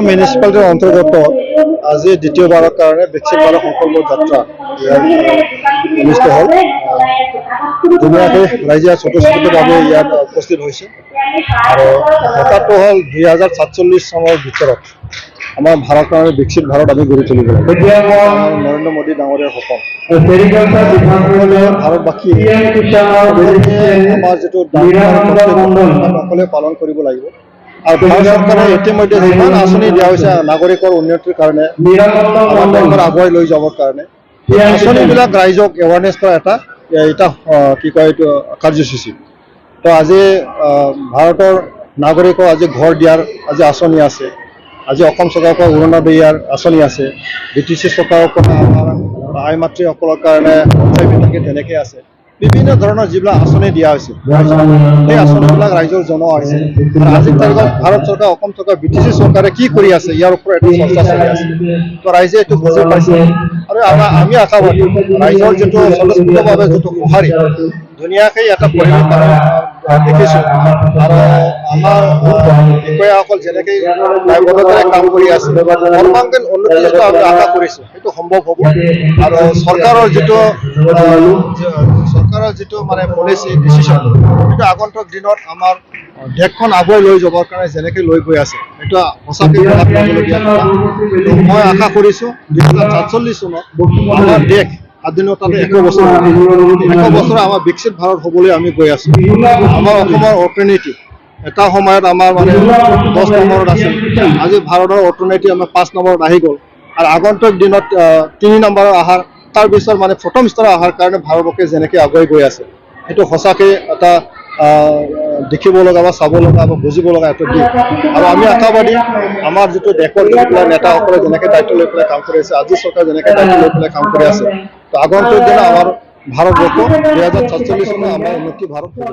মিউনিচিপালিটিৰ অন্তৰ্গত আজি দ্বিতীয়বাৰৰ কাৰণে বিকশিত ভাৰত সংকল্প যাত্ৰা ইয়াত অনুষ্ঠিত হ'ল। ধুনীয়াকৈ ৰাইজে স্বতঃস্ফূৰ্তভাৱে ইয়াত উপস্থিত হৈছে। আৰু কথাটো হ'ল, 2047 চনৰ ভিতৰত আমাৰ ভাৰতৰ বিকশিত ভাৰত আমি গঢ়ি তুলিব লাগিব। এতিয়া মই আমাৰ নৰেন্দ্ৰ মোদী ডাঙৰীয়াৰ সপোন। সেৰিকালচাৰ ডিপাৰ্টমেণ্টৰ ভাৰতবাসী পি এম কিষাণৰ বেনিফিচিয়াৰী আমাৰ যিটো দায়িত্ব আৰু নিৰানন্দ কৰ্তব্য, মণ্ডল। আমি সকলোৱে পালন কৰিব লাগিব। আৰু ভাৰত চৰকাৰে ইতিমধ্যে যিমান আঁচনি দিয়া হৈছে নাগৰিকৰ উন্নতিৰ কাৰণে, নিৰানন্দ আমাৰ মণ্ডল। দেশৰ আগুৱাই লৈ যাবৰ কাৰণে, এই আঁচনিবিলাক ৰাইজক এৱাৰনেছ কৰা এটা কি কয় এইটো কাৰ্যসূচী। তো আজি ভাৰতৰ নাগৰিকক আজি ঘৰ দিয়াৰ আজি আঁচনি আছে, আজি অসম চৰকাৰৰ পৰা অৰুণোদয় দিয়াৰ আঁচনি আছে, বিটিচি চৰকাৰৰ পৰা আমাৰ আই মাতৃসকলৰ কাৰণে সঞ্চয় থাকে, তেনেকৈ আছে। বিভিন্ন ধৰণৰ যিবিলাক আঁচনি দিয়া হৈছে, সেই আঁচনিবিলাক ৰাইজৰ জনোৱা হৈছে। আৰু আজিৰ তাৰিখত ভাৰত চৰকাৰ, অসম চৰকাৰ, বিটিচি চৰকাৰে কি কৰি আছে, ইয়াৰ ওপৰত এটা চৰ্চা চলি আছে। তো ৰাইজে এইটো বুজি পাইছে আৰু আমি আশাবাদী, ৰাইজৰ যিটো স্বতঃস্ফূৰ্তভাৱে যিটো সঁহাৰি, ধুনীয়াকৈ এটা পৰিৱেশ আমি দেখিছোঁ। আৰু আমাৰ বিষয়াসকল যেনেকৈ দায়বদ্ধতাৰে কাম কৰি আছে, সৰ্বাংগীন উন্নতি যিটো আমি আশা কৰিছোঁ, সেইটো সম্ভৱ হ'ব। আৰু চৰকাৰৰ যিটো মানে পলিচি ডিচিশ্যন, সেইটো আগন্তুক দিনত আমাৰ দেশখন আগুৱাই লৈ যাবৰ কাৰণে যেনেকৈ লৈ গৈ আছে, সেইটো সঁচাকৈ শলাগ ল'বলগীয়া কথা। তো মই আশা কৰিছোঁ, 2047 চনত আমাৰ দেশ স্বাধীনতাটো 100 বছৰ হ'ব। 100 বছৰ আমাৰ বিকশিত ভাৰত হ'বলৈ আমি গৈ আছোঁ। আমাৰ অসমৰ অৰ্থনীতি এটা সময়ত আমাৰ মানে 10 নম্বৰত আছিল, আজি ভাৰতৰ অৰ্থনীতি আমাৰ 5 নম্বৰত আহি গ'ল। আৰু আগন্তুক দিনত 3 নম্বৰত অহাৰ, তাৰপিছত মানে প্ৰথম স্তৰত অহাৰ কাৰণে ভাৰতবৰ্ষে যেনেকৈ আগুৱাই গৈ আছে, সেইটো সঁচাকৈ এটা দেখিব লগা বা চাব লগা বা বুজিব লগা এটা দিশ। আৰু আমি আশাবাদী, আমাৰ যিটো দেশৰ যিবিলাক নেতাসকলে যেনেকৈ দায়িত্ব লৈ পেলাই কাম কৰি আছে, আজি চৰকাৰে যেনেকৈ দায়িত্ব লৈ পেলাই কাম কৰি আছে, তো আগন্তুক দিনত আমাৰ ভাৰতবৰ্ষ 2047 চনত আমাৰ উন্নতি ভাৰত হ'ব।